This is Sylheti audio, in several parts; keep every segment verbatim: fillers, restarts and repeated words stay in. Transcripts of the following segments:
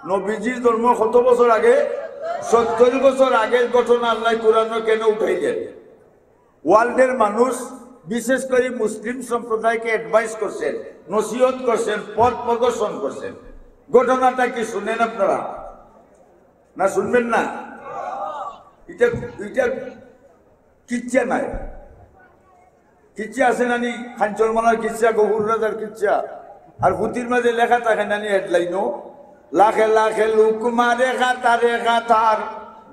নবীজির জন্ম কত বছর আগে? সত্তর বছর আগের ঘটনা আল্লাহ কোরআনে কেন উঠাইলেন? ওয়ার্ল্ডের মানুষ, বিশেষ করে মুসলিম সম্প্রদায়কে অ্যাডভাইস করছেন, নসিহত করছেন, পথ প্রদর্শন করছেন। ঘটনাটা কি শুনেন আপনারা, না শুনবেন না? এটা, এটা কিচ্ছা নাই। কিচ্ছা আছে নানি? কাঞ্চনমালার কিচ্ছা, গফুর রাজার কিচ্ছা। আর পুথির মাঝে লেখা থাকে নানি হেডলাইনও, "লাখে লাখে লোক মারে কাতারে কাতার,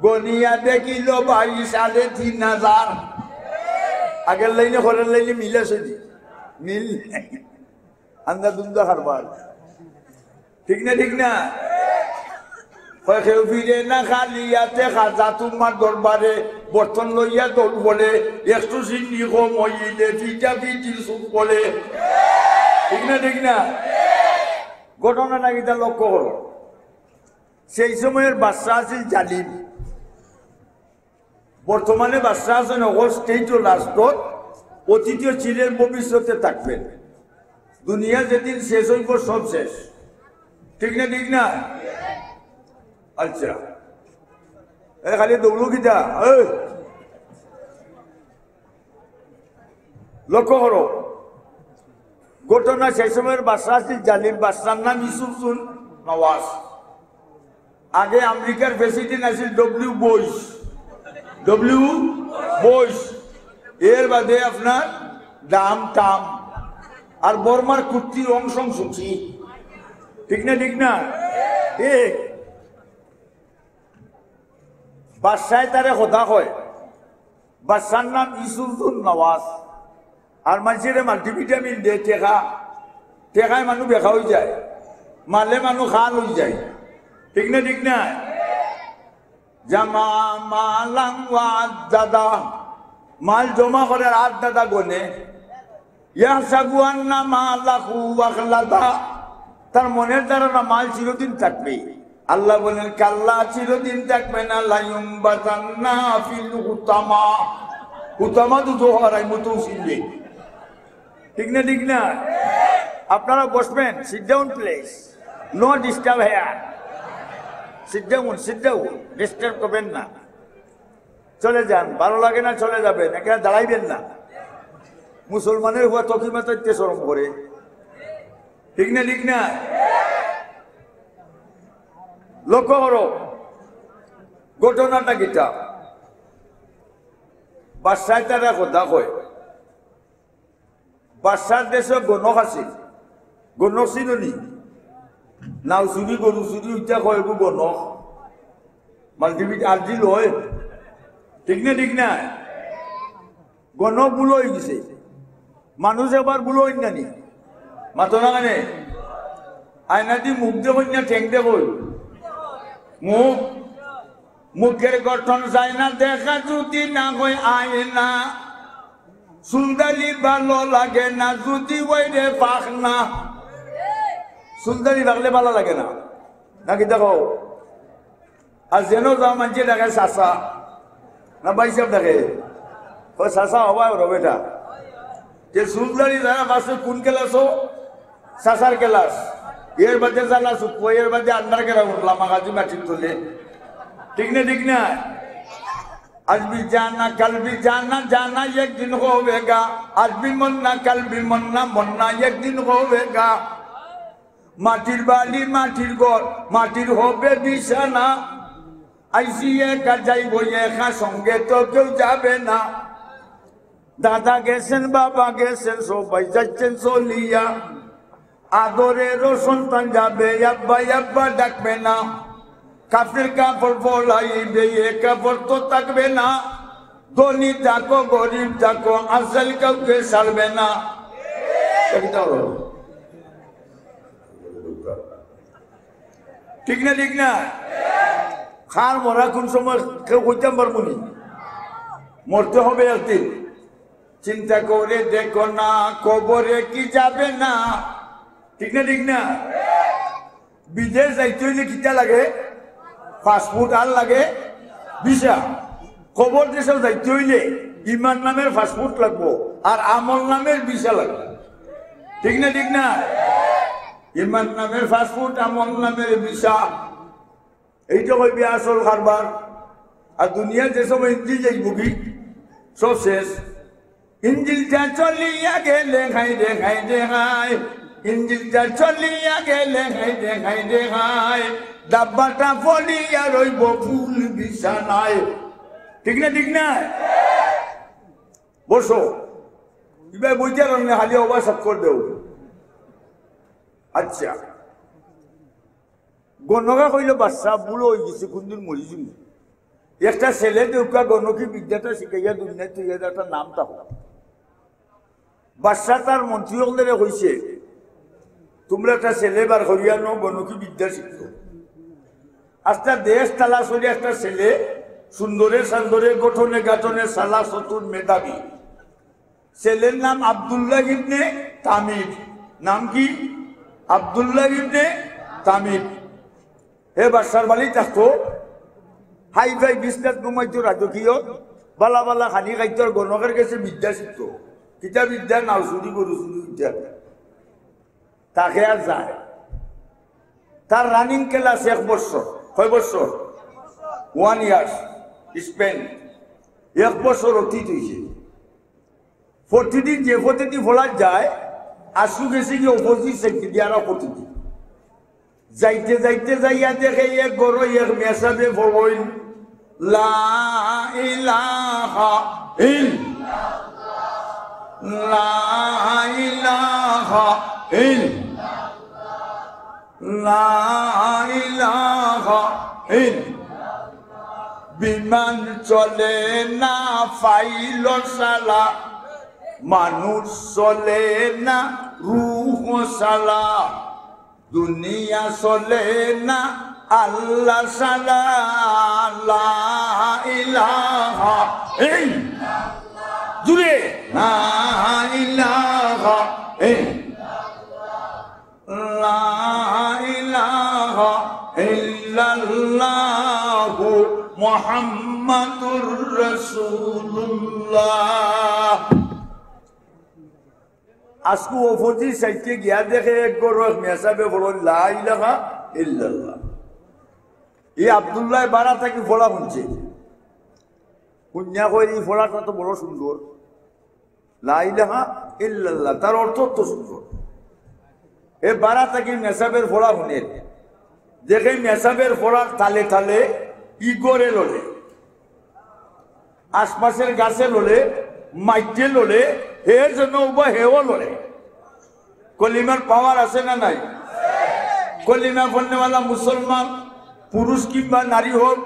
গনিয়া দেখিল ভাই সাড়ে তিন হাজার।" আগের লাইনে পরের লাইনে মিল আছে নি? মিল নাই। আন্দা দুন্দা কারবার। ঠিক না, ঠিক না? কয়, "কেউ ফিরে না খালি হাতে, খাজা তোমার দরবারে, বর্তন লইয়া দল বলে, একটু সিন্নি কম হইলে ফিটা ফিটির সুখ বলে।" ঠিক না, ঠিক না? ঘটনাটা কিতা লক্ষ্য করো। সেই সময়ের বাদশা আছিল জালিম। বর্তমানে বাদশা আছেন, অগর স্টেটও লাস্টত, অতীতও ছিলেন, ভবিষ্যতে থাকবেন। দুনিয়া যেদিন শেষ হইব, সব শেষ। ঠিক না, ঠিক না? আচ্ছা, এ খালি দৌড়ো কিতা? এই, লক্ষ্য করো, ঘটনা সেই সময়ের বাদশা আছিল জালিম, বাদশার নাম ইউসুফ জুন নওয়াজ। আগে আমেরিকার প্রেসিডেন্ট আছিল ডব্লিউ বুশ, ডব্লিউ বুশ। এর বাদে আপনার ডাম টাম, আর বর্মার কুর্তি অং সং সুচি। ঠিক না, ঠিক না? ঠিক। বাদশায় তারে খোদা কয়। বাদশার নাম ইউসুফ জুন নওয়াজ। আর মানষরে মাল্টিভিটামিন দে, টেকা, টেকায় মানুষ বেকা হয়ে যায়, মালে মানুষ খাল হয়ে যায়। ঠিক না, ঠিক না? জামা মালাং ওয়া আদ্দাদা, মাল জমা করে আর আদ্দাদা গনে। ইয়াহসাবু আন্না মালাহু আখলাদা, তার মনের ধারণা মাল চিরদিন থাকবে। আল্লাহ বলেন, "কাল্লা, চিরদিন থাকবে না, লায়ুমবাজান্না ফিল হুতামা।" হুতামা তো জোহর আই মতো উঠিলে।" ঠিক না, ঠিক না? আপনারা বসবেন, sit down please, no disturb here, sit down, sit down, disturb করবেন না। চলে যান, ভালো লাগে না, চলে যাবেন, এখানে দাঁড়াইবেন না। মুসলমানের হুয়া তকি মাতাইতে শরম করে। ঠিক না, ঠিক না? লক্ষ্য করো, ঘটনাটা কিতা? বাদশায় তারা কথা কয়, বাদশার দেশে গণক আছিল। গণক চিনো নি? নাও চুরি, গরু চুরি, ওইটা কয় এগু গণক। মাল্টিমিট আর্জি লয়। ঠিক না, ঠিক না? গণক বুলো হয়ে গেছে। মানুষ একবার বুলো হইন না নি? মাতো না কেনে? আয়না দি মুখ দেখইন না, ঠেং দেখইন? মুখ, মুখের গঠন যায় না দেখা, যদি না হয় আয়না। চুলদাড়ি ভালো লাগে না, যদি ওই রে পাক না। চুলদাড়ি রাখলে ভালো লাগে না, নাকি দেখো? আর যেন যা মানষে ডাকে চাচা, না ভাই সাহেব ডাকে, ও চাচা হবা ওর বেটা। যে চুলদাড়ি যারা পাশে কোন ক্লাসও, চাচার ক্লাস, এর বাদে যারা চুপ, এর বাদে আন্ডার গ্রাউন্ড, লামা গাজি মাটির তলে। ঠিক না, ঠিক না? আজ ভি জানা, কাল ভি জানা, জানা একদিন হবেগা। আজ ভি মরনা, কাল ভি মরনা, মরনা একদিন হবেগা। মাটির বাড়ি, মাটির ঘর, মাটির হবে বিছানা। আইছি একা, যাইব একা, সঙ্গে তো কেউ যাবে না। দাদা গেছেন, বাবা গেছেন, সবাই যাচ্ছেন চলিয়া। আদরেরও সন্তান যাবে, আব্বা আব্বা ডাকবে না। কাফের কাপড় পরাইবে, এ কাপড় তো থাকবে না। ধনী থাকো, গরিব থাকো, আজরাইল কাউকে ছাড়বে না। এটা কি তাও? ঠিক না, ঠিক না? কার মরা কোন সময় কেউ কইতাম পারবো নি? মরতে হবে একদিন। চিন্তা করে দেখো না, কবরে কি যাবে না? ঠিক না, ঠিক না? বিদেশ যাইতে হইলে কিতা লাগে? পাসপোর্ট আর লাগে ভিসা। কবর দেশে যাইতে হইলে ইমান নামের পাসপোর্ট লাগবো, আর আমল নামের ভিসা লাগবো। ঠিক না, ঠিক না? ইমান নামের পাসপোর্ট, আমল নামের ভিসা। এইটা কইবে আসল কারবার। আর দুনিয়া যে সব ইঞ্জিল যাইবগি, সব শেষ। ইঞ্জিলটা চলিয়া গেলে হায় রে হায় রে হায়, ইঞ্জিলটা চলিয়া গেলে হায় রে হায় রে হায়, ডাব্বাটা পড়িয়া রইব ফুল বিছানায়। ঠিক না, ঠিক না? বসো। ইবায় বইতে পারো না, খালি অবা চক্কর দেও। আচ্ছা, গণকে কইল, "বাদশা, বুড়া অই গেছি, কুনদিন মরি যিমু। একটা ছেলে দেউক্কা, গণকি বিদ্যাটা শিখাইয়া দুনিয়াত থইয়া একটা নাম থাকো।" বাদশা তার মন্ত্রী অকলরে কইছে, "তুমরা একটা ছেলে বার করিয়া আনো, গণকি বিদ্যা শিখতো।" আস্তা দেশ তালা চলি একটা ছেলে, সুন্দরে সান্দরে, গঠনে গাঠনে, চালা চতুর মেধাবী। ছেলের নাম আব্দুল্লাহ ইবনে তামিম। নাম কি? আব্দুল্লাহ ইবনে তামিম। হে বাদশার বাড়ি থাকতো, হাই ফাই বিছনাত ঘুমাইতো, রাজকীয় বালা বালা খানি খাইতো, আর গণকের গেছে বিদ্যা শিখতো। কিতা বিদ্যা? নাও চুরি, গরু চুরি বিদ্যা। থাকে আর যায়। তার রানিং ক্লাস এক বছর। কয় বছর? One years spend. এক বছর অতীত হইছে। প্রতিদিন যে প্রতিদিন ফলার যায়, আজকু গেছে কি অপোজিট সাইডে দিয়া আরো প্রতিদিন। যাইতে যাইতে যাইয়া দেখে এক ঘরো এক মেসাবে পড়ইন, "লা ইলাহা ইল্লাল্লাহ, লা ইলাহা ইল্লাল্লাহ, লা ইলাহা ইল্লাল্লাহ।" বিমান চলে না ফাইল ছাড়া, মানুষ চলে না রুহ ছাড়া, দুনিয়া চলে না আল্লাহ ছাড়া। লা ইলাহা ইল্লাল্লাহ। জুরে, লা ইলাহা ইল্লাল্লাহ। লা ইলাহা ইল্লাল্লাহু মুহাম্মাদুর রাসূলুল্লাহ। আজকু অপোজিট সাইডে গিয়া দেখে এক ঘরো এক মেসাবে পড়ইন, "লা ইলাহা ইল্লাল্লাহ।" ই আব্দুল্লাহ বারা থাকি পড়া হুনছে। হুনিয়া কয়, "ই পড়াটা তো বড় সুন্দর।" লা ইলাহা ইল্লাল্লাহ, তার অর্থ তো সুন্দর। এ বারা থাকি মেসাবের পড়া হুনে, দেখে মেসাবের পড়ার তালে তালে ই ঘরে লড়ে, আশপাশের গাছে লড়ে, মাইটে লড়ে, হে যেন উবা হেও লড়ে। কলিমার পাওয়ার আছে না নাই? কলিমা পড়নেওয়ালা মুসলমান, পুরুষ কিংবা নারী হোক,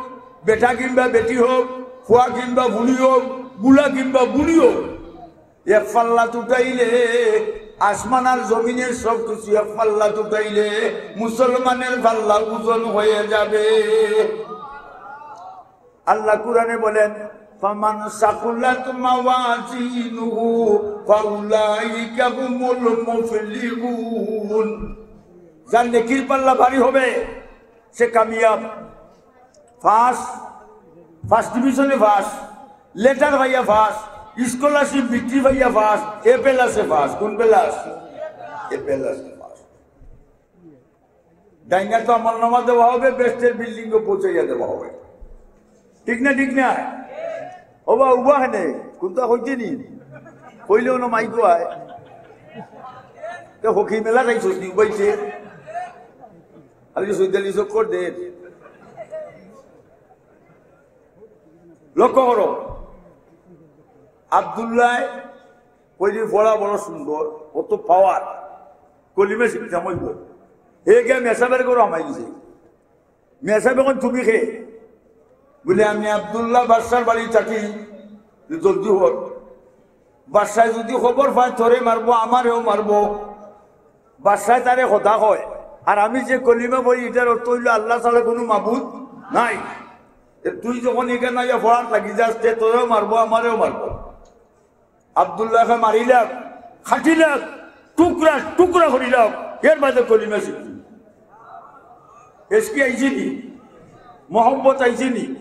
বেটা কিংবা বেটি হোক, ফুয়া কিংবা ফুড়ি হোক, বুড়া কিংবা বুড়ি হোক, এক পাল্লাত উঠাইলে, আসমান আর জমিনের সব কিছু এক পাল্লাত উঠাইলে মুসলমানের পাল্লা ওজন হয়ে যাবে। আল্লাহ কুরআনে বলেন, "ফামান সাকুলাত মাওয়াজিনুহু ফাউলাইকা হুমুল মুফলিহুন।" যার নেকির পাল্লা ভারী হবে, সে কামিয়াব। ফার্স্ট, ফার্স্ট ডিভিশনে ফার্স্ট, লেটার পাইয়া ফার্স্ট, স্কলারশিপ বৃত্তি পাইয়া ফার্স্ট, এ প্লাসে ফার্স্ট। কোন প্লাস? এ প্লাসে ফার্স্ট। ডাইনা তো আমলনামা দেওয়া হবে, বেহেশতের বিল্ডিংও পৌঁছাইয়া দেওয়া হবে। ঠিক না, ঠিক না? ওবা, উবা হেনে, কোনটা কইতে নি? কইলেও না মাইকো আয়। তো হকি মেলা খাইছস নি, উবাইছে? খালি সৈতালি চক্কর দে। লক্ষ্য করো, আব্দুল্লাহ কইলি পড়া বড় সুন্দর, অত পাওয়ার, কলিমা শিখতাম অইব। হে গিয়া মেসাবের ঘরো হামাই গেছে। মেসাবে কইন, "তুমি কে?" বলে, "আমি আব্দুল্লাহ, বাদশার বাড়ি থাকি।" "জলদি হর, বাদশায় যদি খবর পায়, তোরে মারবো, আমারেও মারবো।" বাদশায় তারে কথা কয়, আর আমি যে কলিমা পড়ি, ইটার অর্থ অইল আল্লাহ ছাড়া কোনো মাবুদ নাই। এ তুই যখন এখানে আইয়া পড়ার লাগি যাস, তে তোরেও মারবো, আমারেও মারবো। আব্দুল্লাহকে মারিলাম, খাটিলাম, টুকরা টুকরা করিলাম, এর বাদে কলিমা শিখছি। এসকি আইছে নি? মহব্বত আইছে নি?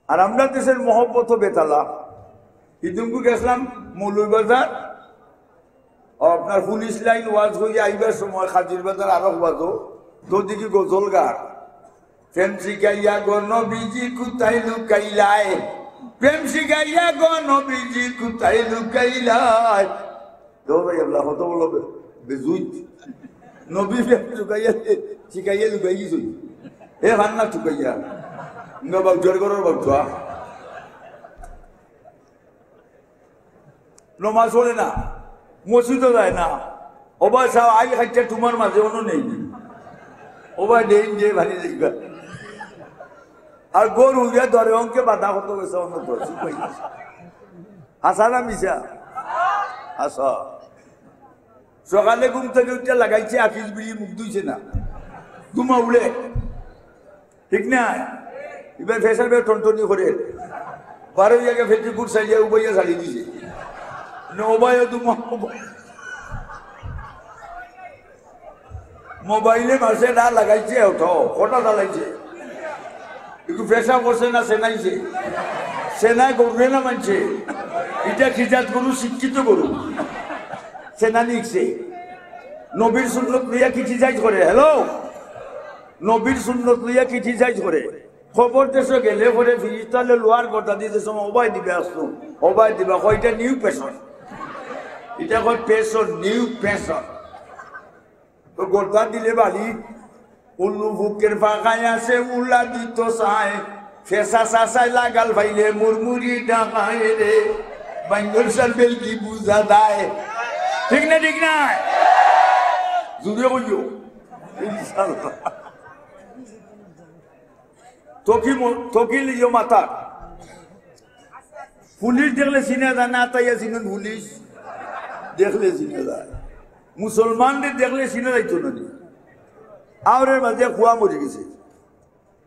আর আমরা দেশের মহব্বত বেতালা। ইদিনকু গেছিলাম মৌলভীবাজার, আপনার পুলিশ লাইন ওয়াজ হইয়া আইবার সময় কাজির বাজার আরক বাজো, তো দেখি গজল গার। প্রেম শিখাইয়া গো নবীজি কোথায় লুকাইলায়? প্রেম শিখাইয়া গো নবীজি কোথায় লুকাইলায়? তো ভাই, আল্লাহ কত বড় বে-, বেজুইত। নবী প্রেম শিখাইয়া, শিখাইয়া লুকাই গেছইন। এ ভান্না চুকাইয়া। ইঙ্গা বাউচার করার বাউচা। নমাজ পড়ে না, মসজিদও যায় না। ওবা চাও, আই খাইছে তোমার মাঝে অন্য নেই। ওবা দেইন যে ভারি যাইবা। আর গরু উড়িয়া ধরে অঙ্কে বাধা কত গেছে অন্য তো, চুপ হয়ে গেছে। হাসা না মিছা? হাসা। সকালে ঘুম থেকে উঠে লাগাইছে আফিস বিড়ি, মুখ ধুইছে না, ধুমা উড়ে। ঠিক না? এবার ফেসাবে টনটনি করে। বারো জায়গা ফেলতে কুট সাইয়া উবাইয়া ছাড়ি দিছে। না, উবাইয়া ধুমা, মোবাইলে মাসে না লাগাইছে, ওঠো, কটা চালাইছে। একটু পেশা করছে না সেনাইছে? সেনায় গরুরে না মানছে? এটা খিজাত গরু, শিক্ষিত গরু। সেনা নিকছে। নবীর সুন্নত লইয়া criticize করে। হ্যালো? নবীর সুন্নত লইয়া criticize করে। খবর দেশে গেলে পরে ফিরিস্তালে লোয়ার গর্দা দিতে সময় ওবায় দিবে আসতো। ওবায় দিবা কয়, "এটা new passion।" এটা কয় passion, new passion। তো গর্দা দিলে বালি, উল্লু ফুকের ফাঁকায় আছে, উল্লা দিত চায়। ফেসা চাচায় লাগাল পাইলে মুরমুরি ডাকায় রে। বাইঙ্গর সার বেলকি বুঝা দেয়। ঠিক না, ঠিক না? জুড়ে কইও। ইনশাআল্লাহ। তকি ম-, তকি লিও মাথা। পুলিশ দেখলে চিনা যায় না, তাইয়া চিনেন পুলিশ দেখলে চিনা যায়। মুসলমানরে দেখলে চিনা যাইতো না নি। আওরের মাঝে কুয়া মরি গেছে।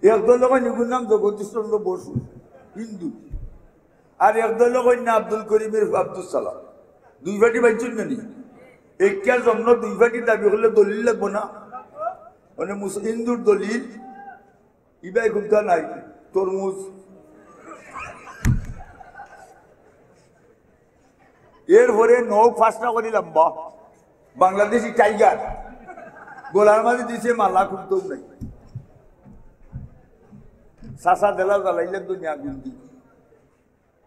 এক দল কয় নিগুর নাম জগদীশ চন্দ্র বসু, হিন্দু। আর এক দল কয় না আব্দুল করিমের আব্দুল সালাম। দুই পার্টি বাইঞ্চুন না নি? একের জন্য দুই পার্টি দাবি করলে দলিল লাগবো না? মানে মুস-, হিন্দুর দলিল, ইবাই ঘুমতা নাই, তরমুজ। এরপরে নখ পাঁচটা করি লম্বা, বাংলাদেশি টাইগার, গলার মাঝে দিছে মালা, খুলতেও নাই। চাচা দেলা জ্বালাইলে দুনিয়া আগুন দি।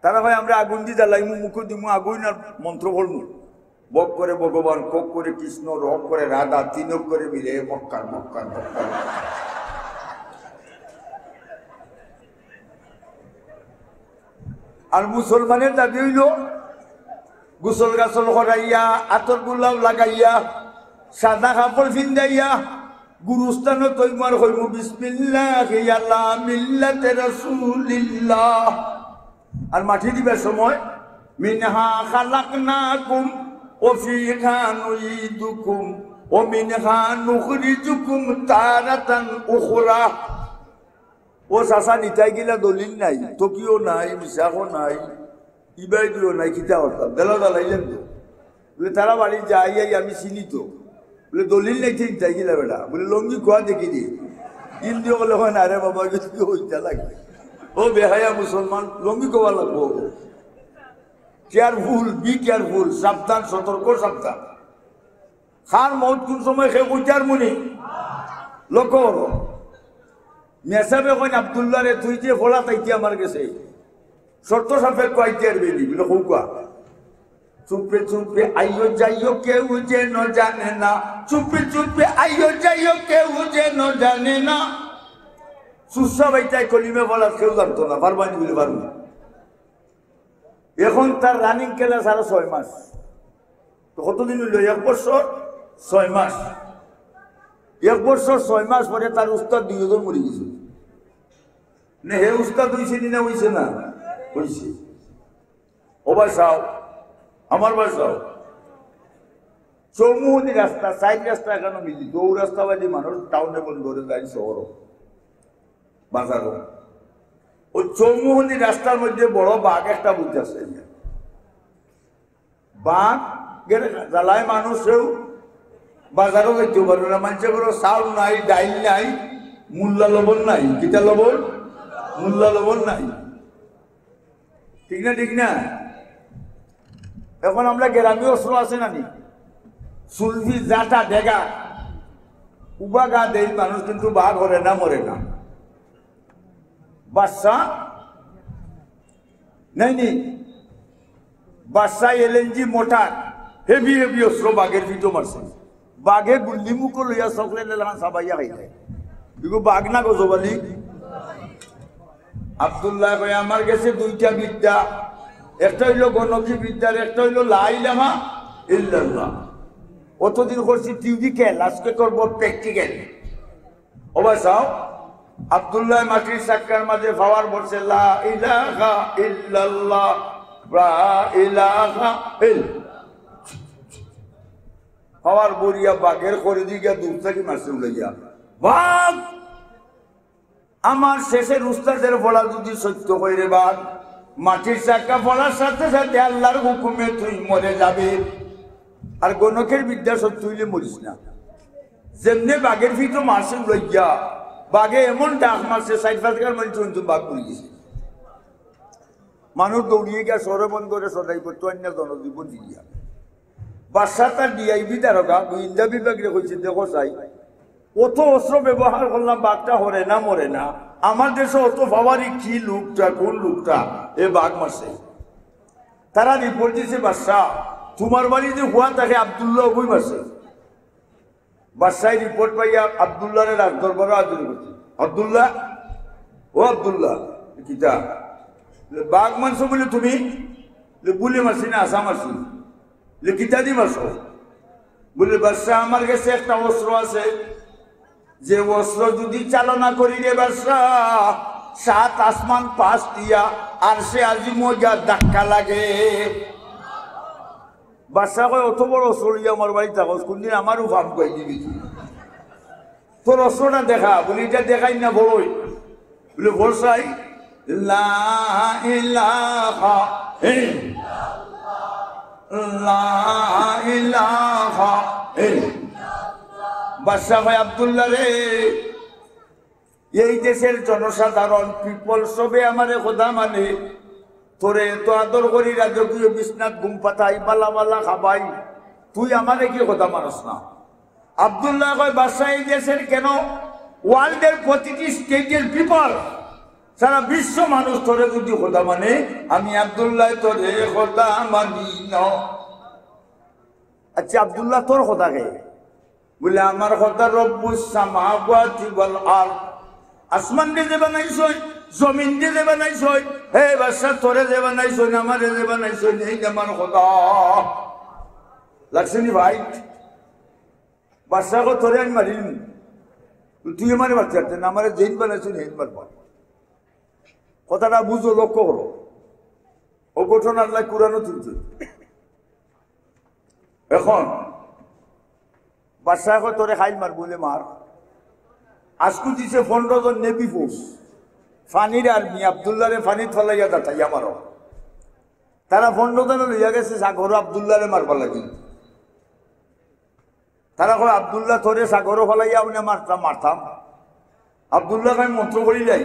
তারা কয়, "আমরা আগুন দি জ্বালাইমু, মুখো দিমু আগুন আর মন্ত্র পড়মু।" বক করে ভগবান, কক করে কৃষ্ণ, র করে রাধা, তিন অক্ষরে মিলে মক্কার, মক্কার, মক্কার। আর মুসলমানের দাবি অইলো, গোসল গাসল করাইয়া, আতর গোলাপ লাগাইয়া, সাদা কাপড় ফিন্দাইয়া, গুরুস্থানো তৈমার কইমু, "বিসমিল্লাহি আলা মিল্লাতে রাসূলিল্লাহ।" আর মাটি দিবার সময়, "মিনহা খালাকনাকুম ওয়া ফিহা নুঈদুকুম ওয়া মিনহা নুখরিজুকুম তারাতান উখরা।" ও চাচা, নিতাই গিলা দলিল নাই, তকিও নাই, মিশাকও নাই, ইবাইদিও নাই, কিতা করতাম? দেলা জ্বালাইলাম তো। বলে, "তারা বাড়ি যাই, আই আমি চিনি তো।" বলে, "দলিল নাই, নিতাই গিলা বেটা।" বলে, "লঙ্গি খোয়া দেখি দে।" হিন্দি হলে হয় না রে বাবা, কিছু কি হইতে লাগে। ও বেহায়া মুসলমান, লঙ্গি খোয়া লাগবো। Careful, be careful, সাবধান, সতর্ক, সাবধান। কার মউত কুন সময় কেউ কইতার মুনি? লক্ষ্য করো। মেসাবে কইন, "আব্দুল্লাহ রে, তুই যে ফলা তাইতে আমার গেছে, শর্ত সাপেক্ষ আইতে পারবে নি?" বলে, "কউক্কা।" "চুপে চুপে আইও যাইও, কেউ যেন জানে না। চুপে চুপে আইও যাইও, কেউ যেন জানে না।" সুসা বাইতায় কলিমে ফলা কেউ জানতো না, পারবা নি? বলে, "পারবো।" এখন তার running class আরো ছয় মাস। তো কতদিন অইল? এক বছর ছয় মাস। এক বছর ছয় মাস পরে তার উস্তাদ দুইজন মরি গেছে। না, হে উস্তাদ অইছে নি না অইছে না? অইছে। ও ভাই সাহেব, আমার ভাই সাহেব, চৌমুহনী রাস্তা, চাইর রাস্তা এখানো মিলিত। ও রাস্তা বাদি মানুষ টাউনে বন্দরে যায়, শহরও, বাজারও। ও চৌমুহনী রাস্তার মধ্যে বড় বাঘ একটা বুঝতেছে। বাঘ গেলে জ্বালায় মানুষেও বাজারও যাইতে পারবে না। মানুষের ঘরো চাউল নাই, ডাইল নাই, মুল্লা লবণ নাই। কিতা লবণ? মুল্লা লবণ নাই। ঠিক না, ঠিক না? এখন আমরা গ্রামীণ অস্ত্র আছে না নি? সুলফি, জাটা, ডেগা, উবা গা দেই মানুষ, কিন্তু বাঘ হরে না, মরে না। বাদশা নাই নি, বাদশা এলএনজি মোটর, হেভি হেভি অস্ত্র বাঘর পিঠো মারছে। বাঘে গুল্লি মুখো লইয়া চকলেট এলাখান চাবাইয়া খাইলায়। ইগু বাঘ না গজব আলী? আব্দুল্লায় কয়, "আমার গেছে দুইটা বিদ্যা, একটা অইলো গণকি বিদ্যা, আর একটা অইলো লা ইলাহা ইল্লাল্লাহ।" অতদিন করছি থিওরিক্যাল, আজকে করবো প্র্যাকটিক্যাল। ও ভাই চাও, আব্দুল্লায় মাটির চাক্কার মাঝে পাওয়ার ভরছে, "লা ইলাহা ইল্লাল্লাহ, লা ইলাহা ইল্লাল্লাহ।" পাওয়ার ভরিয়া বাঘর খরে দিয়া দূর থাকি মারছে উড়াইয়া। বাঘ! আমার শেষের উস্তাদের পড়া যদি সত্য হয় রে বাঘ, মাটির চাক্কা পড়ার সাথে সাথে আল্লাহর হুকুমে তুই মরে যাবে। আর গণকের বিদ্যা সত্য অইলে মরিস না। যেমনে বাঘর পিঠো মারছে উড়াইয়া, বাঘে এমন ডাক মারছে, চাইর পাঁচ গাল মারি চলছে, বাঘ মরি গেছে। মানুষ দৌড়িয়ে গিয়া শহরে বন্দরে সদাই করতো, অন্য জনজীবন দিয়া। বাদশা তার ডিআইবি দারোগা, গোয়েন্দা বিভাগরে কইছে, "দেখো চাই, অত অস্ত্র ব্যবহার করলাম, বাঘটা হরে না মরে না। আমার দেশে অত পাওয়ারি কি লোকটা, কোন লোকটা, এ বাঘ মারছে?" তারা রিপোর্ট দিছে, "বাদশা, তোমার বাড়ি যে হুয়া তাকে আব্দুল্লাহ অগুই মারছে।" বাদশায় রিপোর্ট পাইয়া আব্দুল্লাহরে রাজদরবারো হাজির করছে। "আব্দুল্লাহ, ও আব্দুল্লাহ, কিতা? বাঘ মারছো বুলে তুমি?" "বুলে মারছি না, হাছা মারছি।" "কিতা দি মারছো?" বুলে, "বাদশা, আমার গেছে একটা অস্ত্র আছে, যে অস্ত্র যদি চালনা করি রে বাদশা, সাত আসমান পাশ দিয়া আরশে আজিমো গিয়া ধাক্কা লাগে।" বাদশা কয়, "অত বড় অস্ত্র লইয়া আমার বাড়িত থাকস, কোনদিন আমারও ফার্ম কই দিবি তুই? তোর অস্ত্রটা দেখা।" বুলে, "ইটা দেখাই না, বড়ই।" বুলে, "বড় চাই।" লা ইলাহা ইল্লাল্লাহ, লা ইলাহা ইল্লাল্লাহ। বাদশা কয়, "আব্দুল্লাহ রে, এই দেশের জনসাধারণ, পিপল, সবে আমারে খোদা মানে, তোরে এত আদর করি, রাজকীয় বিছনাত ঘুম পাতাই, বালা বালা খাবাই, তুই আমারে কি খোদা মানস না?" আব্দুল্লাহ কয়, "বাদশা, এই দেশের কেন, ওয়ার্ল্ডের প্রতিটি স্টেটের পিপল, সারা বিশ্ব মানুষ তোরে যদি খোদা মানে, আমি আব্দুল্লাহ তোরে খোদা মানি না।" "আচ্ছা আব্দুল্লাহ, তোর খোদা কে?" বুলে, "আমার খোদা রব্বুস সামাওয়াতি ওয়াল আরদ, আসমান দে যে বানাইছইন, জমিন দে যে বানাইছইন, হে বাদশা, তোরে যে বানাইছইন, আমারে যে বানাইছইন, এই আমার খোদা।" লাগছে নি ভাই? বাদশা কয়, "তোরে আমি মারিলিমু, তুই আমারে মারতে পারতে না, আমারে যেইন বানাইছইন, হেইন মারবা।" কথাটা বুঝো, লক্ষ্য করো। ও ঘটনা আল্লাহ কোরআনও তুলছে। এখন বাদশা কয়, "তোরে খাইল মার।" বুলে, "মার।" আজকু দিছে পনেরো জন নেভি ফোর্স, পানির আর্মি, আব্দুল্লাহরে পানিত ফালাইয়া দাতাইয়া মারো। তারা পনেরো জনে লইয়া গেছে সাগরো আব্দুল্লাহরে মারবার লাগি। তারা কয়, "আব্দুল্লাহ, তোরে সাগরো ফালাইয়া আমরা মারতাম, মারতাম।" আব্দুল্লাহ কয়, "মন্ত্র করি যাই,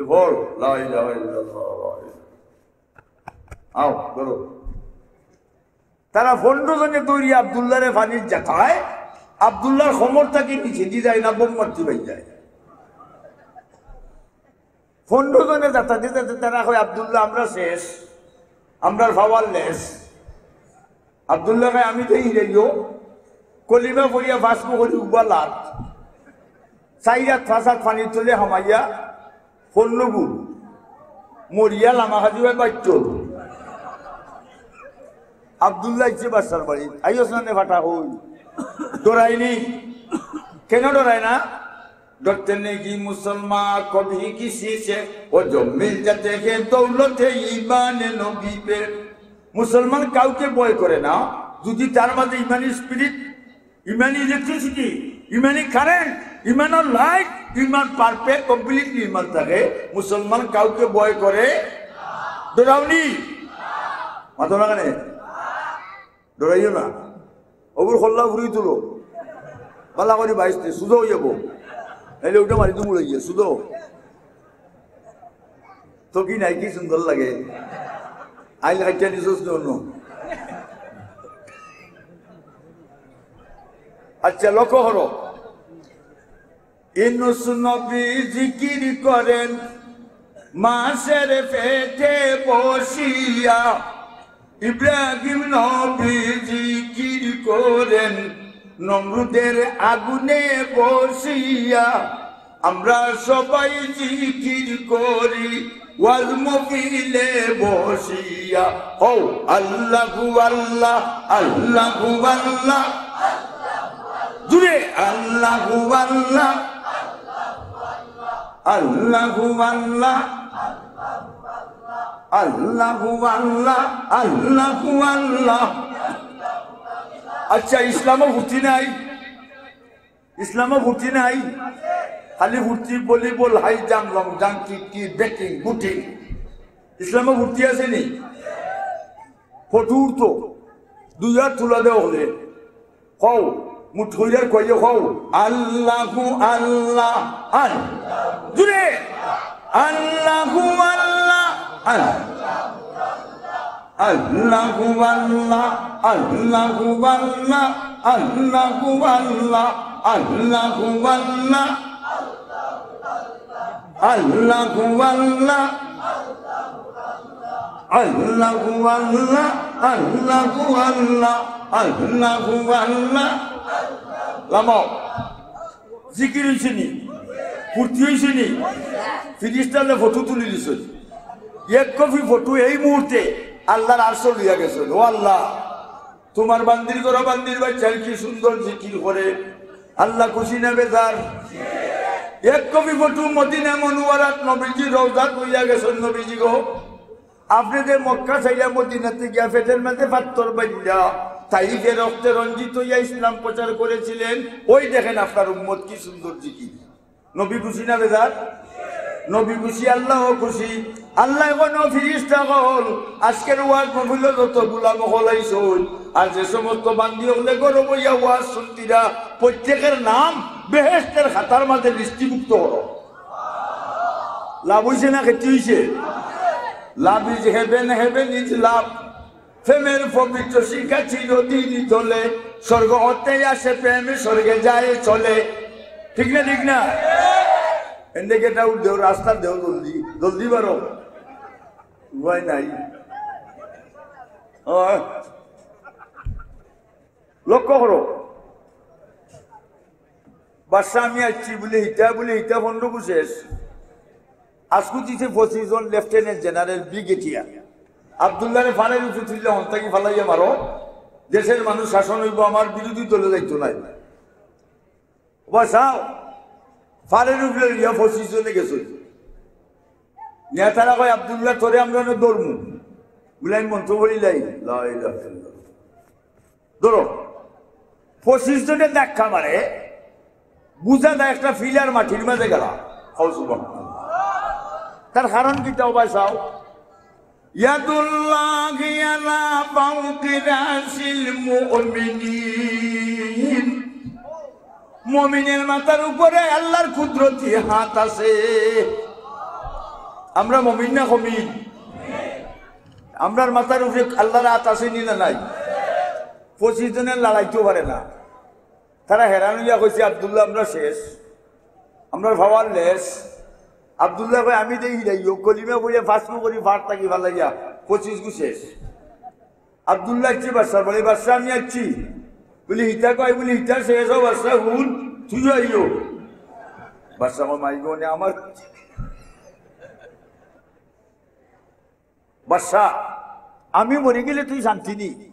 বল, লা ইলাহা ইল্লাল্লাহ, লা ইলাহা।" আও, ধরো। তারা পনেরো জনে দৌড়িয়া আব্দুল্লাহরে পানিত জাতায়, আব্দুল্লাহর কোমর থাকি নিচেদি যায় না, বোম মারতে পাই যায়। পনেরো জনে জাতাতে জাতাতে তারা কয়, "আব্দুল্লাহ, আমরা শেষ, আমরার পাওয়ারলেস।" আব্দুল্লাহ কয়, "আমি তো হিরাইও, কলিমা পড়িয়া পাঁচ পুকুরি উবা লাত, চাইর আত পাঁচ আত পানির তলে হামাইয়া পড়লগু, মরিয়া লামা খাজি ভাই বাইচ্চল।" আব্দুল্লাহ ইচ্ছে বাদশার বাড়ি, আইও সামনে ফাটা হই, ডরাইনি, কেন ডরায় না? "ডরতে নেই মুসলমান কভি কিসি সে, ও জো মিল জাতে হে দৌলতে ইমান নবী পে।" মুসলমান কাউকে ভয় করে না, যদি তার মাঝে ইমানি স্পিরিট, ইমানি ইলেকট্রিসিটি, ইমানি কারেন্ট, ইমানর লাইট, ইমান পারফেক্ট, কমপ্লিটলি ইমান থাকে, মুসলমান কাউকে ভয় করে। ডরাওনি? মাথো না কেনে? ডরাইও না। অগুর কল্লা ফুরি তুলো। বালা করি বাইছ দে, সুজা অই যাবো। নাইলে উঠা মারি তুমি উড়াই গিয়া, সুজা। তো কি নাই, কি সুন্দর লাগে। আইল খাইটা নিছস নি অন্য? আচ্ছা, লক্ষ্য করো। ইউনুস নবী জিকির করেন, মাছের পেটে বসিয়া ইব্রাহিম নবী জিকির করেন, নমরুদের আগুনে বসিয়া আমরা সবাই জিকির করি, ওয়াজ মহফিলে বসিয়া। হও, আল্লাহু আল্লাহ, আল্লাহু আল্লাহ, জুরে আল্লাহু আল্লাহ, আল্লাহু আল্লাহ, আল্লাহু আল্লাহ, আল্লাহু আল্লাহ। আচ্ছা, ইসলামো ফুর্তি নাই? ইসলামো ফুর্তি নাই? খালি ফুর্তি volleyball, high jump, long jump, kick, kick, batting, booting. ইসলামো ফুর্তি আছে নি? ফটো উঠতো, দুই হাত তুলা দেও হলে। কও, মুঠ কইরার কইয়ে কও, আল্লাহু আল্লাহ, আল-, জুরে, আল্লাহু আল্লাহ, আল-, আল্লাহু আল্লাহ, আল্লাহু আল্লাহ, আল্লাহু আল্লাহ, আল্লাহু আল্লাহ, আল্লাহু আল্লাহ, আল্লাহু আল্লাহ, আল্লাহু আল্লাহ, আল্লাহু আল্লাহ। লামাও। জিকির অইছে নি? ফুর্তি অইছে নি? ফিরিস্তালে ফটো তুলি দিছইন। এক কপি ফটো এই মুহূর্তে আল্লাহর আরশো লইয়া গেছইন। ও আল্লাহ, তুমার বান্দির ঘরো বান্দির বাচ্চায় কি সুন্দর জিকির করে, আল্লাহ খুশি না বেজার? এক কপি ফটো মদিনা মনোয়ারাত নবীজির রওজাত লইয়া গেছইন, নবীজি গো, আপনে যে মক্কা ছাড়িয়া মদিনাতে গিয়া পেটের মাঝে পাত্থর বান্ধিয়া তাইফে রক্তে রঞ্জিত অইয়া ইসলাম প্রচার করেছিলেন, ওই দেখেন আপনার উম্মত কি সুন্দর জিকির। নবী খুশি না বেজার? নবী খুশি, আল্লাহও খুশি। আল্লায় কইন, ফিরিস্তা অকল, আজকের ওয়াজ মাহফিলো যত গোলাম অকল আইছইন, আর যে সমস্ত বান্দি অকলে ঘরো বইয়া ওয়াজ শুনতিরা, প্রত্যেকের নাম বেহেশতের খাতার মাঝে লিস্টিভুক্ত করো। লাভ অইছে না ক্ষতি অইছে? Love is heaven, heaven is love। প্রেমের পবিত্র শিখা চিরদিন জ্বলে, স্বর্গ হতে আসে প্রেম, স্বর্গে যায় চলে। ঠিক না, ঠিক না? এনদিকে এটা দেও, রাস্তা দেও, জলদি, জলদি বারো, উপায় নাই। ও, লক্ষ্য করো, বাদশা আমি আইছি বুলে হিতা, বুলে হিতা পনেরো গু শেষ। আজকু দিছে পঁচিশ জন লেফটেন্যান্ট জেনারেল, ব্রিগেডিয়ার। আব্দুল্লাহরে ফাড়ের উপরে তুলিয়া হন থাকি ফালাইয়া মারো, দেশের মানুষ শাসন অইবো, আমার বিরোধী দলে যাইতো নায়। ও বাদশা, ফাড়ের উপরে লইয়া পঁচিশ জনে গেছে। নেতারা কয়, "আব্দুল্লাহ, তোরে আমরা অনো ধরমু।" বুলে, "আমি মন্ত্র পড়িলাই।" লা ইলাহা ইল্লাল্লাহ। ধরো, পঁচিশ জনে ধাক্কা মারে, বুঝা যায় একটা ফিলার মাটির মাঝে গেলা। কও সুবহানাল্লাহ। তার কারণ কিতা ও ভাই চাও? ইয়াদুল্লাহি আলা ফাওকি রাসিল মুমিনিন। মুমিনের মাথার উপরে আল্লাহর কুদরতি হাত আছে। আমরা মুমিন না কমিন? আমরার মাথার উপরে আল্লাহর হাত আছে নি না নাই? পঁচিশ জনে লড়াইতেও পারে না। তারা হেরান অইয়া কইছে, "আব্দুল্লাহ, আমরা শেষ, আমরার পাওয়ার লেস।" আব্দুল্লাহ কয়, "আমি দেই হিরাইও, কলিমা পড়িয়া পাঁচ গু করি ফাড় থাকি ফালাইয়া পঁচিশ গু শেষ।" আব্দুল্লাহ আইছে বাদশার বাড়ি, "বাদশা, আমি আইছি।" বুলে, "হিতা কয়?" বুলে, "হিতা শেষ, ও বাদশা, হুন, তুইও আইও।" বাদশা কয়, "মাই গো, নে আমার বাদশা, আমি মরি গেলে তুই শান্তি নি?"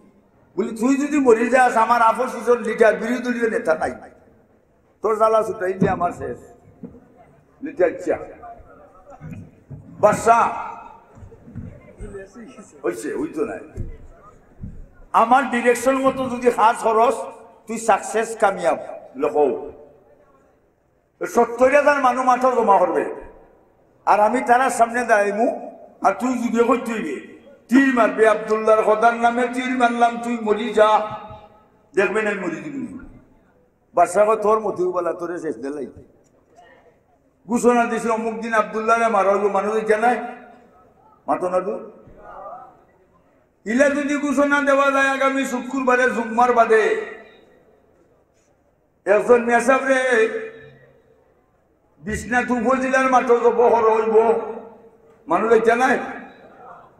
বুলে, "তুই যদি মরি যাস, আমার অপোজিশন লিডার, বিরোধী দলীয় নেতা নাই, তোর জ্বালা ছুটাই দিয়ে আমার শেষ।" লিডার চা বাদশা, "অইছে, অইতো নায়। আমার ডিরেকশন মতো যদি কাজ করস, তুই সাকসেস, কামিয়াব।" লেখো, সত্তর হাজার মানুষ মাঠো জমা করবে, আর আমি তারার সামনে দাঁড়াইমু, আর তুই যুদ্ধ করতে অইবে, তীর মারবে, "আব্দুল্লাহর খোদার নামে তীর মারলাম, তুই মরি যা।" দেখবে না, আমি মরি দিবি। বাদশা কয়, "তোর মতিও বালা, তোরে শেষ দিলাই।" ঘোষণা দিছে, "অমুক দিন আব্দুল্লাহরে মারা অইবো।" মানুষ জানায়, মাতো না তো। ইলা যদি ঘোষণা দেওয়া যায় আগামী শুক্রবারে, জুম্মার বাদে, একজন মেসাবরে বিশ্বনাথ উপজেলার মাঠো জব করা অইবো, মানুষ যাইতা নায়।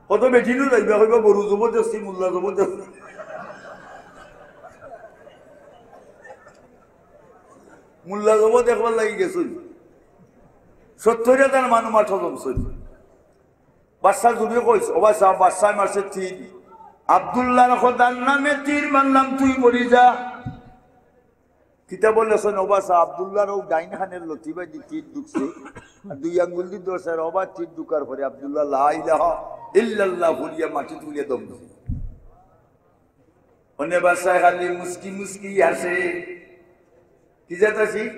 কত বেটিনও যাইবা, কইবা গরু জবরদস্তি, মোল্লা জবরদস্তি। মোল্লা জবর দেখবার লাগি গেছইন। সত্তইর হাজার মানুষ মাঠো জমছইন। বাদশা জুড়ে কইস, "ও বাদশা, বাদশায় মারছে তীর। আব্দুল্লাহর খোদার নামে তীর মারলাম, তুই মরি যা।" কিতাবো লেখছইন, "ও বাদশা, আব্দুল্লাহর অউ ডাইন কানর লতিবায়দি তীর ঢুকছে।" আর দুই আঙ্গুলদি ধরছে, আর অবার তীর ঢুকার পরে আব্দুল্লাহ লা ইলাহা ইল্লাল্লাহ পড়িয়া মাটিত পড়িয়া দম দিছে। অনে বাদশায় খালি মুস্কি মুস্কি হাসে। কি জাত হাসি?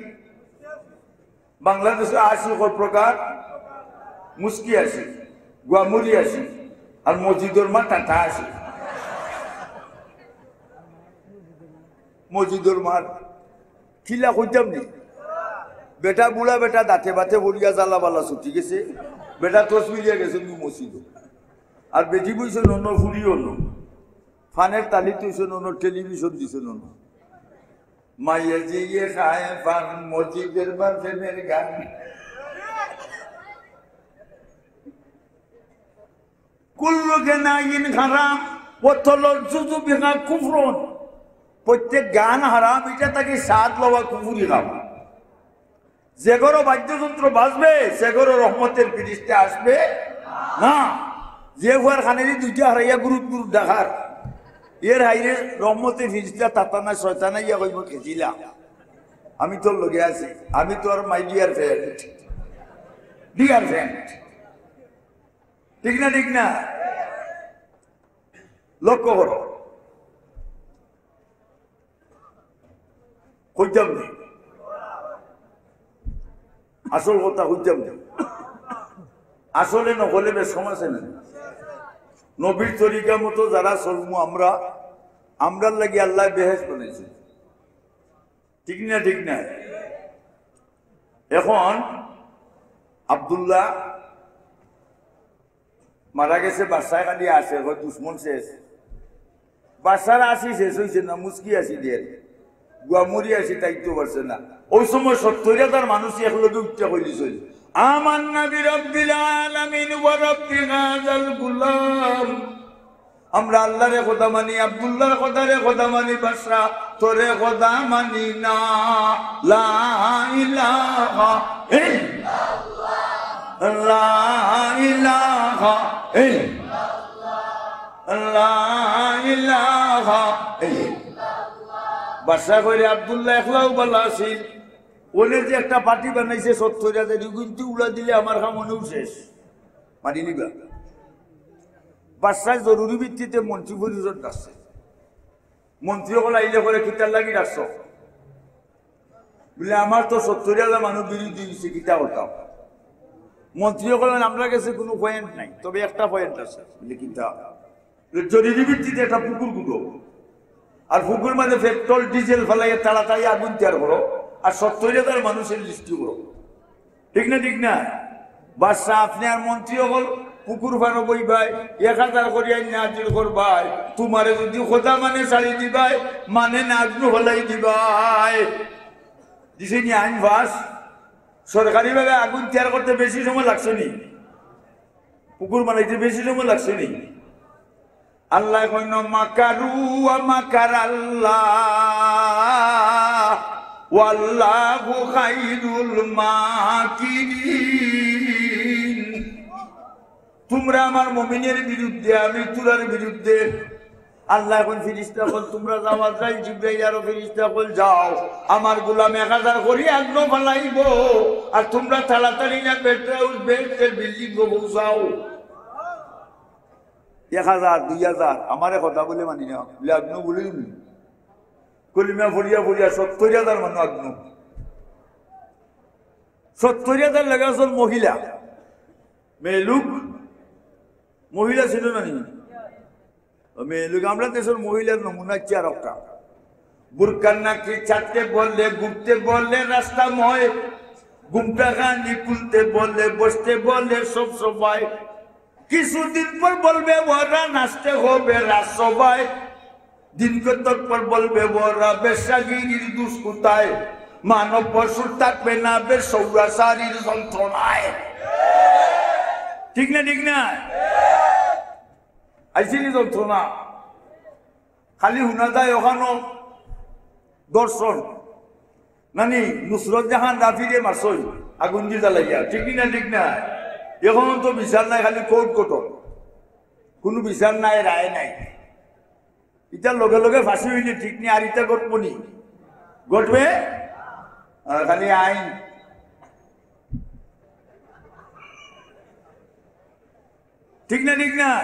বাংলাদেশো হাসি কয় প্রকার, মুস্কি হাসি, গুয়ামুরি হাসি, আর মসজিদর মার টাটা হাসি। মসজিদর মার কিলা কইতাম নি? বেটা বুড়া বেটা দাঁতে বাতে পড়িয়া জ্বালা বালা ছুটি গেছে। বেটা তসবি লইয়া গেছে নু মসজিদো। আর বেটি বইছে নন ফুড়িও নু। ফানের তালি তুইছে নন, টেলিভিশন দিছে নন। মাইয়া যে ইয়ে খায় ফান মসজিদর মার প্রেমের গান। কুল্লু গানাইন হারাম, ওয়া তালাজ্জুজু বিহা কুফরুন। প্রত্যেক গান হারাম, ইটা থাকি স্বাদ লওয়া কুফুরি কাম। যে ঘরো বাদ্যযন্ত্র বাজবে, সে ঘরো রহমতের ফিরিস্তা আসবে না। যে ফুয়ার কানেদি দুইটা হারাইয়া গুরুত গুরুত ডাকার, এর হাইরে রহমতের ফিরিস্তা তাতা না শয়তান আইয়া কইবো, "খেছিলা, আমি তোর লগে আছি, আমি তোর my dear friend, dear friend।" ঠিক না, ঠিক না? লক্ষ্য করো, কইতাম নি, আসল কথা কইতাম নি। আসলে নকলে বেশ কম আছে না? নবীর তরিকা মতো যারা চলমু আমরা, আমরার লাগি আল্লায় বেহেশত বানাইছে। ঠিক না, ঠিক না? এখন আব্দুল্লাহ মারা গেছে, বাদশায় খালি আছে, কয় দুশমন শেষ। বাদশার হাসি শেষ অইছে না, মুস্কি হাসি দের। গুয়ামুরি হাসি থাইতো পারছে না। অউ সময় সত্তইর হাজার মানুষ একলগে উঠিয়া কইলিছইন, "আমান্না বিরাব্বিল আলামিন ওয়া রাব্বি হাযাল গুলাম।" আমরা আল্লাহরে খোদা মানি, আব্দুল্লাহর খোদারে খোদা মানি, বাদশা তোরে খোদা মানি না। লা ইলাহা ইল্লাল্লাহ, লা ইলাহা ইল্লাল্লাহ, লা ইলাহা ইল্লাল্লাহ। বাদশা কইরে, "আব্দুল্লাহ একলাউ বালা আছিল, অনে যে একটা পার্টি বানাইছে সত্তইর হাজার, ইগুইন্তে উড়া দিলে আমার কাম অনেউ শেষ, মারি নিবা।" বাদশায় জরুরি ভিত্তিতে মন্ত্রী পরিষদ ডাকছে। মন্ত্রী অকল আইলে কইরে, "কিতার লাগি ডাকছো?" বুলে, "আমার তো সত্তইর হাজার মানুষ বিরোধী অইছে, কিতা করতাম?" মন্ত্রী অকল কইন, "আমরার গেছে কুনু পয়েন্ট নাই, তবে একটা পয়েন্ট আছে।" বুলে, "কিতা?" বুলে, "জরুরি ভিত্তিতে একটা পুকুর খুঁড়ো, আর পুকুর মাঝে পেট্রোল ডিজেল ফালাইয়া তাড়াতাড়ি আগুন তৈয়ার করো, আর সত্তইর হাজার মানুষের লিস্টি করো।" ঠিক না, ঠিক না? বাদশা, আপনে আর মন্ত্রী অকল পুকুর পাড়ো বইবায়, এক হাজার করি আইন হাজির করবায়, তুমারে যুদি খোদা মানে ছাড়ি দিবায়, মানে না আগুন ফালাই দিবায়। দিছে নি আইন পাস? সরকারিভাবে আগুন তৈয়ার করতে বেশি সময় লাগছে নি? পুকুর বানাইতে বেশি সময় লাগছে নি? আল্লায় কইন, "মাকারু ওয়া মাকারাল্লাহ, ওয়াল্লাহু খাইরুল মাকিরিন।" তুমরা আমার মুমিনের বিরুদ্ধে, আমি তুরার বিরুদ্ধে। আল্লায় কইন, "ফিরিস্তা অকল তুমরা যাও, আজরাইল, জিব্রাইল আরো ফিরিস্তা অকল যাও, আমার গোলাম এক হাজার করি আগুন ফালাইবো, আর তুমরা তাড়াতাড়ি না বেটাউস বেহেশতের বিল্ডিংও পৌঁছাও।" এক হাজার, দুই হাজার, আমারে খোদা বলে মানি না, বুলে আগুন বলে দিবি। কলিমা পড়িয়া পড়িয়া সত্তইর হাজার মানুষ আগুন। সত্তইর হাজার লাগি আছইন মহিলা, মেয়েলোক, মহিলা ছিল না নি? ও মেয়েলোক, আমরার দেশর মহিলার নমুনা অইছে আর একটা। বুরকার নাকি ছাড়তে বলে, ঘুরতে বলে রাস্তাময়, ঘুমটা খানি খুলতে বলে, বসতে বলে সব সভায়। কিছুদিন পর বলবে ওরা নাচতে হবে রাজসভায়। দিন কতক পর বলবে ওরা বেশ্যাগিরির দুষ কোথায়, মানব পশুর থাকবে না বেশ সৌরাচারীর যন্ত্রণায়। ঠিক না, ঠিক না? আইছে নি যন্ত্রণা? খালি হুনা যায় অখানো ধর্ষণ। নানি, নুসরত জাহান রাফিরে মারছইন আগুন দি জ্বালাইয়া, ঠিক নি না, ঠিক না? অখন তো বিচার নাই, খালি কোর্ট কটক, কুনু বিচার নাই, রায় নাই। ইতার লগে লগে ফাঁসি অইলে ঠিক নি, আর ইতা ঘটবো নি? ঘটবে? আর খালি আইন। ঠিক না, ঠিক না?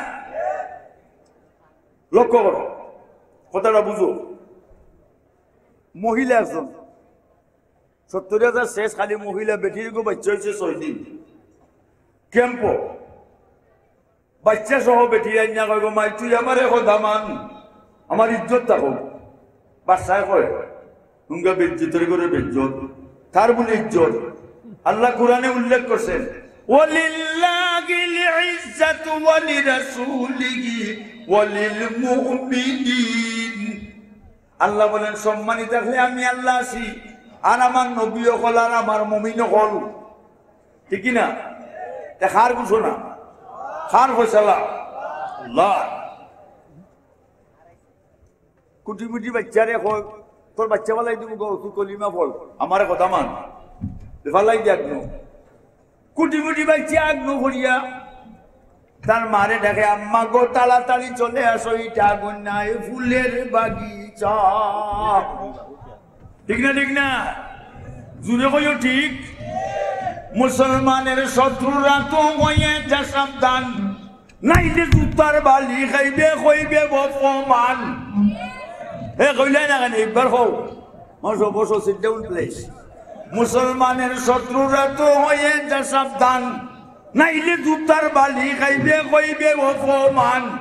লক্ষ্য করো, কথাটা বুঝো। মহিলা একজন, সত্তর হাজার শেষ, খালি মহিলা, বেটির গো বাচ্চা অইছে ছয় দিন। ক্যাম্পো বাচ্চা সহ বেটি আইনা কয়, "গো মাই, তুই আমারে কথা মান, আমার ইজ্জত থাকো।" বাদশায় কয়, "হুঙ্গা বেইজ্জতর ঘরে বেইজ্জত, তার বুলে ইজ্জত।" আল্লাহ কোরআনে উল্লেখ করছেন, "ওয়ালিল্লাহিল ইজ্জাতু ওয়ালিরাসূলিহি ওয়ালিল মুমিনিন।" আল্লাহ বলেন, "সম্মানিত থাকলে আমি আল্লাহ আছি, আর আমার নবী অকল, আর আমার মুমিন অকল।" ঠিক কি না? তে কার ঘোষণা? কার ফয়সালা? আল্লাহ। কুটি মুটি বাচ্চারে কয়, "তোর বাচ্চা ফালাই দিমু গো, তুই কলিমা পড়, আমারে কথা মান।" ফালাই দে আগ্নো। কুটি মুটি বাচ্চা আগ্নো পড়িয়া তার মারে ডাকে, "আম্মা গো, তাড়াতাড়ি চলে আসো, ইটা আগুন নাই, ফুলের বাগিচা।" ঠিক না, ঠিক না? জুরে কইও ঠিক। মুসলমানের শত্রুরা তো হয়ে যা সাবধান, নাইলে জুতার বালি খাইবে, কইবে অপমান। এ কইলাই না কেনে? একবার কও। বসো, বসো, sit down, please. মুসলমানের শত্রুরা তো হয়ে যা সাবধান, নাইলে জুতার বালি খাইবে, কইবে অপমান।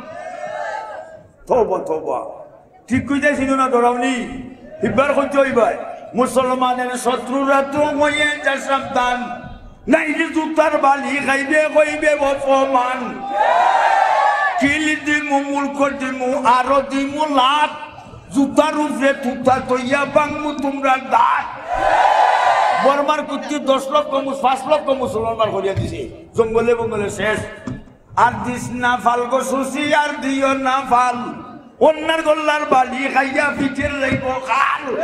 তওবা, তওবা। ঠিক কইতাছি না, ডরাওনি? হিবার কইতে অইবায়। মুসলমানের শত্রুরা তো হয়ে যা সাবধান, নাইলে জুতার বালি খাইবে, কইবে অপমান। কিল দিমু, মুলক দিমু, আরো দিমু লাত। জুতার উপরে তুতা তইয়া ভাঙমু তুমরার দাঁত। বর্মার কুত্তি দশ লক্ষ মুস-, পাঁচ লক্ষ মুসলমান করিয়া দিছে, জঙ্গলে বঙ্গলে শেষ। আর দিস না ফাল গো সুসি, আর দিও না ফাল। অন্যার গল্লার বালি খাইয়া পিঠের লাইব খাল।